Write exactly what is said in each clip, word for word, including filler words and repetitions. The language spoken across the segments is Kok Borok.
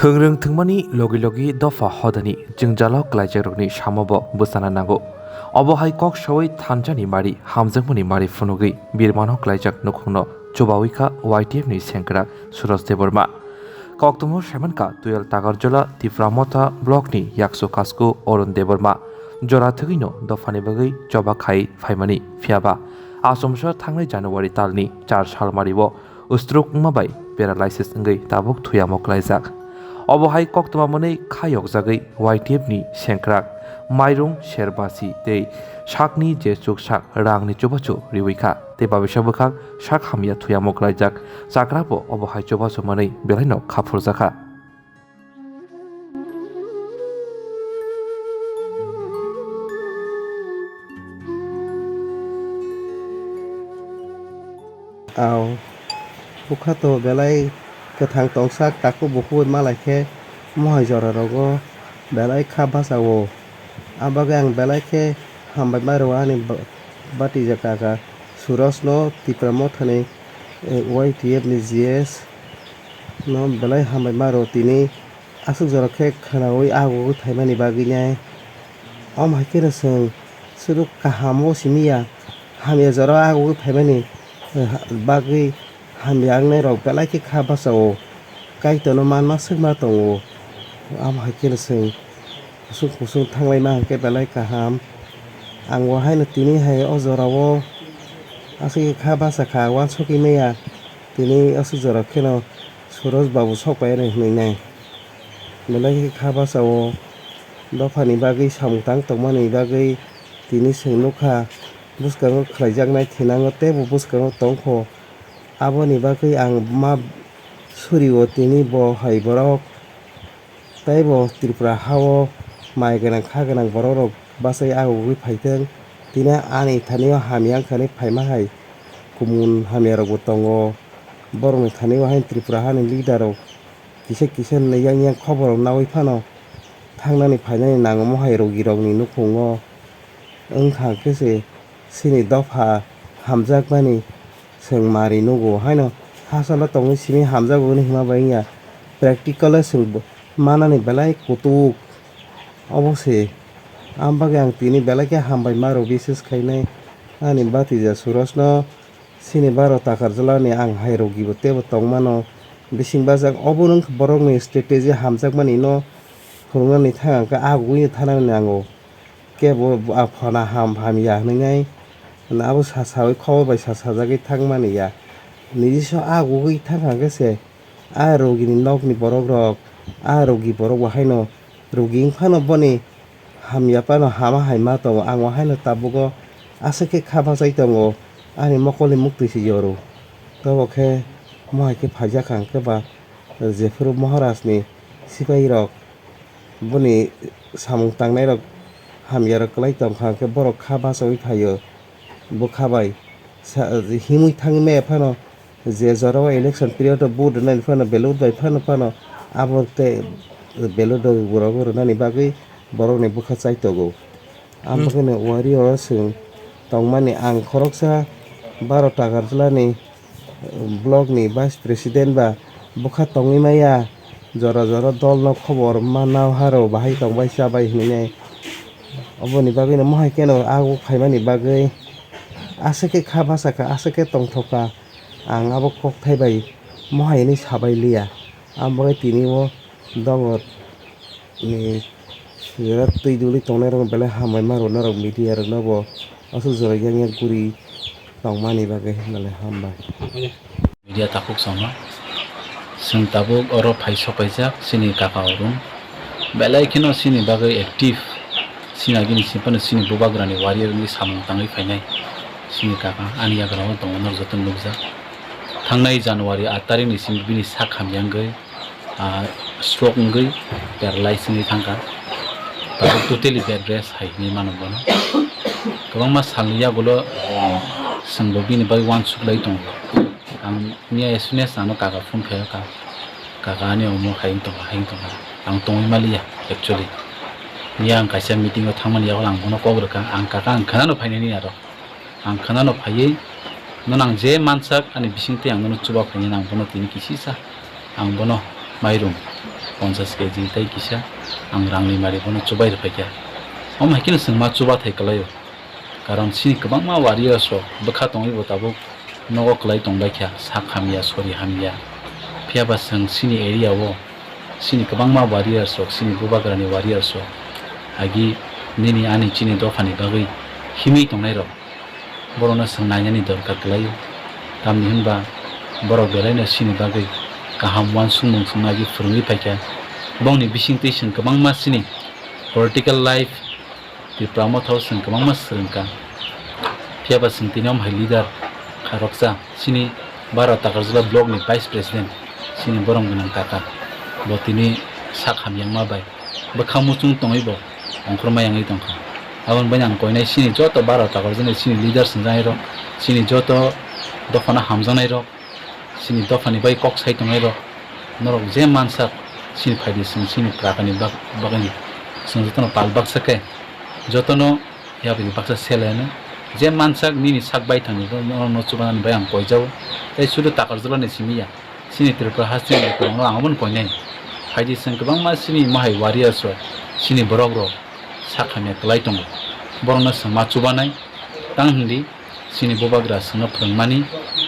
Thwngrwng thwngmani logi logi dopha hodani jwngjalo kwlaijakrokni samobo bwchana nango. Obo hai kok saui thanjani mari hamjakmani mari phunugwi birmano kwlaijak nukhungno chubaui kha Y T F ni sengkrak Suraj Debbarma. Koktwmao saimankha Tuyal Takarjala Tipra Motha block ni yaksu kasku Arun Debbarma jora thwgwino dophani bagwi choba khai phaimani, phiyaba achomsa thangnai January talni char salmario stroke wngma bai paralysis wngwi tabuk thuyamo kwlaijak. Obo hai koktwma mwnwi kha yokjagwi Y T F ni sengkrak mairung serbasi tei sakni je chuksak rangni chubachu riwi kha tei babisa bwkhak sak hamya thuyamo kwlaijak chakrabo obo hai chubachu mwnwi belaino kha phurjakha. Aw, bwkha to belai kwthang tongsak, takhuk bukhuk bai malai khe mohai jora rogo belai kha bacha o. Abagwi ang belai khe hambai ma rwo ani ba-, batija kaka Suraj no, Tipra Motha ni, eh, Y T F ni G S no belai hambai ma rwo, tini aswk jora khe khwnaui agugwi phaimani bagwi nai. Omo hai kheno chwng swrwk kaham o simi ya, hamya jora o agugwi phaimani, eh, bagwi hamya wngnai rok belai khe kha bacha o, Kaitorno manma swkma tongo. Omo hai kheno chwng kusung kusung thanglai ma hwn khe belai kaham. Ang bo haino tini hai o jora o aswk khe kha bacha kha, uansukgwi maya tini aswk jora kheno Suraj babu sok pai rw hwnwi nai. Belai khe kha bacha o dophani bagwi samung tang tongmani bagwi tini chwng nukha, bwskango khlaijaknai thinango teibo bwskango tongkho. Aboni bagwi ang ma suri o tini bo hai borok teibo Tripura ha o mai gwnang kha gwnang borok rok bachai agugwi phaithwng. Tini ani thani o hamya wngkha hinwi phaima hai kumun hamya rok bo tongo. Borokni thani o haino Tripura hani leader rok kisa kisa hinwi yang yang khobor rok naui phano thangnani phainani nango mohai rogi rokni nukhungo. Wngkha khe se chini dopha hamjakmani chwng mari nugo, haino hachalo tongwi simi hamjago hwnwi hima bai wngya, practical o chwng bo manani belai kutuk. Obo se, am bagwi ang tini belai khe hambai ma rw bises khainai ani batija Suraj no. Chini baro Takarjala ni ang hai rogi bo teibo tongmano bising bajak, obo wngkha borokni strategy hamjakmani no phwrwngnani thang ang khe agugwi thanani nango. Kebo a phana ham hamya hwnwi nai abo sa saui khobor bai sa sajagwi thangmani ya. Niji so agugwi thang kha khe se a rogini nokni borok rok, a rogi borok bo haino rogi wngphano boni hamya phano hama hai ma tongo. Ang o haino tabugo aswk khe kha bachai tongo, ani mokolni muktwi se yoru. Tobo khe mohai khe phaijak kha hwnkhe ba jephuru Maharajni sipairok boni samung tangnairok hamyarok kwlai tong kha hwnkhe borok kha bachaui phaio bwkha bai. Sa-, himwi thangwi maya phano je jora o election period o vote rwnani phano ballot bai phano phano abo tei ballot rok rwnani bagwi borokni bwkha chaitogo. Ang bagwino wari o chwng tongmani ang khoroksa baro Takarjalani block ni vice president ba bwkha tongwi maya, jora jora dol no khobor ma nao haro bahai tongbai chabai hinwi nai. Oboni bagwino mohai kheno ago phaimani bagwi aswk khe kha bachakha, aswk khe tongthokha, ang abo kokthai bai mohai hinwi sabai liya. Ang bagwi tini o dogo ni jora twi duli tongnai rok belai hambai ma rwna rok media rok no bo aswk jora yang yak guri tongmani bagwi belai hambai. Media takhuk chwngno chwng tabuk oro phai sok paijak chini kaka Arun belai kheno chini bagwi active chini agini simi phano chini bubagrani warrior wngwi samung tangwi phainai chini kaka ani yagra o tongo nok joto nukjak thangnai January aat tarikh ni simi bini sak hamya wngwi ah, stroke wngwi paralyze wngwi thangkha. Tabuk totally bed rest hai hinwi mano bono. Kwbangma salni yagulo chwngbo bini bai uansuk lai tongo. Ang miya as soon as ano kaka phone khaio ka, kaka ani omo hai wng tongkha, hai wng tongkha. Ang tongwi maliya actually. Miya ang kaisa meeting o thangmani yagulo ang bono kok rwkha. Ang kaka ang khwnano phainani aro. Ang khwnano phaiwi, nono ang je mansak ani bisingtwi ang nono chuba phainani ang bono tini kisisa, ang bono mairum. ponchas keji tei kisa ang rangni mari bono chubai rwphaikha. Omo hai kheno chwng ma chubathai kwlaio. Karon chini kwbangma warriors rok bwkha tongwi bo tabuk nogo kwlai tongbaikha, sak hamya, sori hamya. Phiyaba chwng chini area o chini kwbangma warriors rok, chini bubagrani warriors rok agi nini ani chini dophani bagwi himwi tongnairok, borokno chwng nainani dorkar kwlaio. Tamni hwnba borok belaino chini bagwi kaham uansukmung chwngno agi phwrwngwi phaikha. Bongni bisingtwi chwng kwbangma chini political life Tipra Motha o chwng kwbangma swrwngkha. Phiyaba chwng tini omo hai leader kha roksa, chini Baro Takarjala block ni vice president, chini borom gwnang kaka, bo tini sak hamyangma bai bwkha muchung tongwi bo ongkhorma yangwi tongkha. Aboni baino ang koinai chini joto Baro Takarjala ni chini leader swngjanairok, chini joto dophano hamjaknairok, chini dophani bai kok sai tongnairok, norok je mansak chini phaidi chwng chini prakani bak-, bagwini chwng jotono pal baksa khe jotono yapri baksa sele hwnwi je mansak nini sak baithangni norokno chubanani bai ang koijago. Tei sudu Takarjala ni simi ya, chini Tripura hasteni borokno ang obono koinai. Phaidi chwng kwbangma chini mohai warriors rok, chini borok rok sak hamya kwlai tongo, borokno chwng ma chubanai. Tang hwndi chini bubagra chwngno phwrwngmani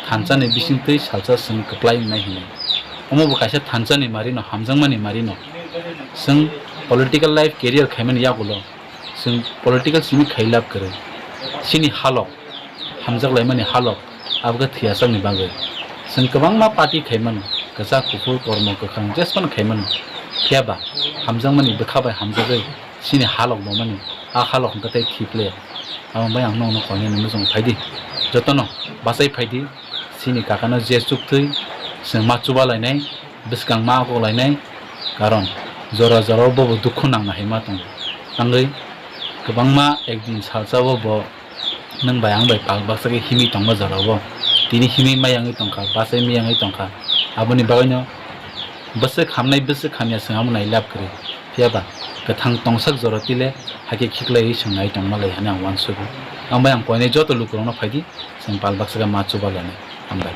thansa ni bisingtwi salsa chwng kwplai wngnai hwnwi. Omo bo kaisa thansa ni mari no, hamjakmani mari no. Chwng political life career khaimani yagulo chwng political simi khai lab kwrwi. Chini halok, hamjak laimani halok, abo khe thwiyachakni bagwi. Chwng kwbangma party khaimano, kwchak kuphur, kormo kwkhwrang jesphano khaimano. Phiyaba hamjakmani bwkha bai hamjagwi chini halok bomani, a halok hwnkhe tei thwi phle. Abo bai ang nokno koinani muchung phaidi. Jotono bachai phaidi, chini kakano je chuktwi chwng ma chuba lainai, bwskang ma kok lainai, karon jora jora o bobo dukhu nangna hai ma tongo. Tangwi kwbangma ekdin salsa o bo nwng bai ang bai pal baksa khe himwi tongma jora o, tini himwi ma yangwi tongkha, bachai ma yangwi tongkha. Aboni bagwino bwswk hamnai bwswk hamya chwng amo nai lab kwrwi. Phiyaba kwthang tongsak jora tile hakhe khiklaiwi chwng nai tongma lai hwnwi ang uansugo. Ang bai ang koinai joto lukurokno phaidi, chwng pal baksa khe ma chuba lainai. Hambai.